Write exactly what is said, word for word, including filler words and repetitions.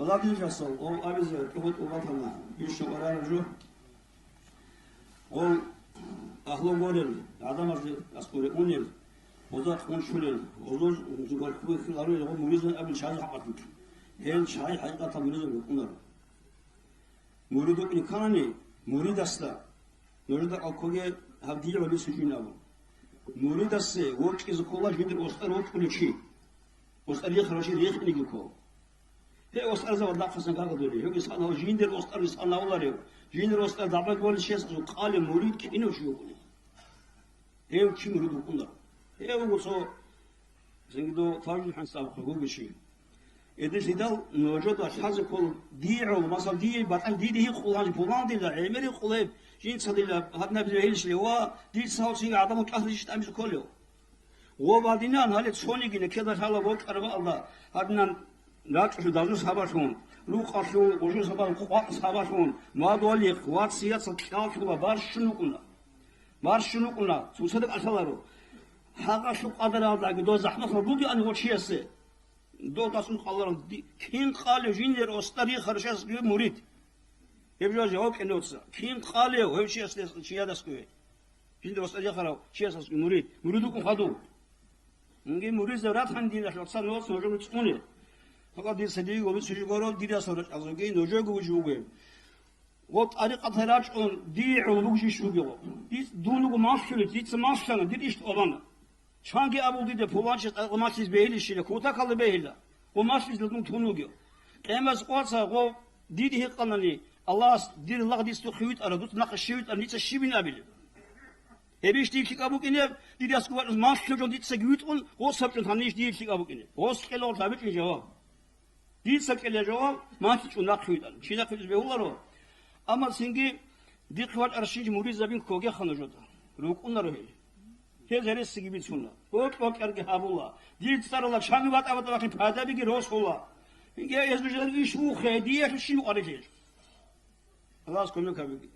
Ладинчасал, о, абизе, тӀугъу-тӀугъатана, ишо къарараб жо. Гъол агьлу горел, гӀадамазде аскӀоре унел, гъоза кьунчулел, гъозоз гъолкьбухьи ларулел гъо муризан абил чагӀи хӀакъатулъ. Гьел чагӀи хӀакъикъатал муризан рукӀунаро. Мурид вукӀине кканани, муридасда нужеда кӀалккоге гьаб дигӀ гьабизе жин абун. Муридасде вокьизе ккола жиндир устӀар вокьулев чи. УстӀар рехарав чи рехинеги ккола. Гьев устӀарзабаз дагьаб хъасан гагадулев, гьев исхӀакъ жиндир устӀар исхӀакъ авуларев, жиндир устӀар дагӀбат болел чиясда къалев мурид кинав чи вукӀунев? Гьев чи мурид вукӀунаро? Гьев вуго цо, цинги дов тавжин хӀанцӀ абухъе вуго чи. Эдилъидал нужеда лъазе ккола дигӀул, масал, дие батӀан диде гьикъула гьанже пуландила, гӀемер гьикъулеб, жинцадила гьадинаб гьелищали ва дица гьав цинги гӀадамал тӀахьалищ тӀамизе кколев. Гъо бадинан гьале цониги некеда лъала бокьараб бакӀалда, гьадинан рачӀухъе дазу сабалъун, рукъалъул гъужу сабал къвакъ сабалъун, мадугьалихъ, вацияцал кьаллъула барщун вукӀуна. Барщун вукӀуна, цоцазда кӀалъаларо. Гьагъалъул къадаралдаги дов захӀматал бугеани гъо чиясе, дов дасун къаларал ди-, кин къалев жиндир устӀар рехарав чиясги мурид? Гьеб жо жаваб кьеноца. Кин къалев гьев чиясдас-, чиядасги? Жиндир устӀар рехарав чиясасги мурид, мурид вукӀун хадув. Мунги муридзаб ратани диналъ вацал нугӀцӀ нужеда цӀуне. Гьаб дир цадиги гъоби цо жо гуро, дир ясал рачӀалзавги нужеего вуж вугев. Гъо тӀарикъаталда рачӀун дие гӀоло бугищ вугев. Диц дун вуго малъулев, дица малъана, дир иш тӀубана. Чанги абул дида, пуланчияс тӀарикъа малъизе бегьилищила, кутакалда бегьила, гъо малъизе дун тун вугев. Къемас къваца гъо диде гьикъанани, Аллагьас дир лагъ дица духъе витӀарав, дуца нахъа щив витӀарав, дица щибин абилеб? Гьебищ дие лъикӀаб букӀинеб, дир ясго вачӀун малъулев жо дицаги витӀун, гъос гьабчӀун гьанищ дие лъикӀаб букӀинеб? Гъос кьела гьабичӀин жаваб. Дица кьела жаваб, малъичӀун нахъе витӀарав. Чи нахъе витӀизе бегьуларо? Амма цинги дихъе вачӀаращинчи муридзабин ккогеха нужеда. РукӀунаро гьел. Гьез гьересиги бицуна. Бокь-бокьарги гьабула. Дир цӀарала чанги батӀа-батӀа бахъин пайдабиги росула. Гье, гьез нужеда иш вухе, диялъул щиб къварилъи? Аллагьас кумек гьабеги.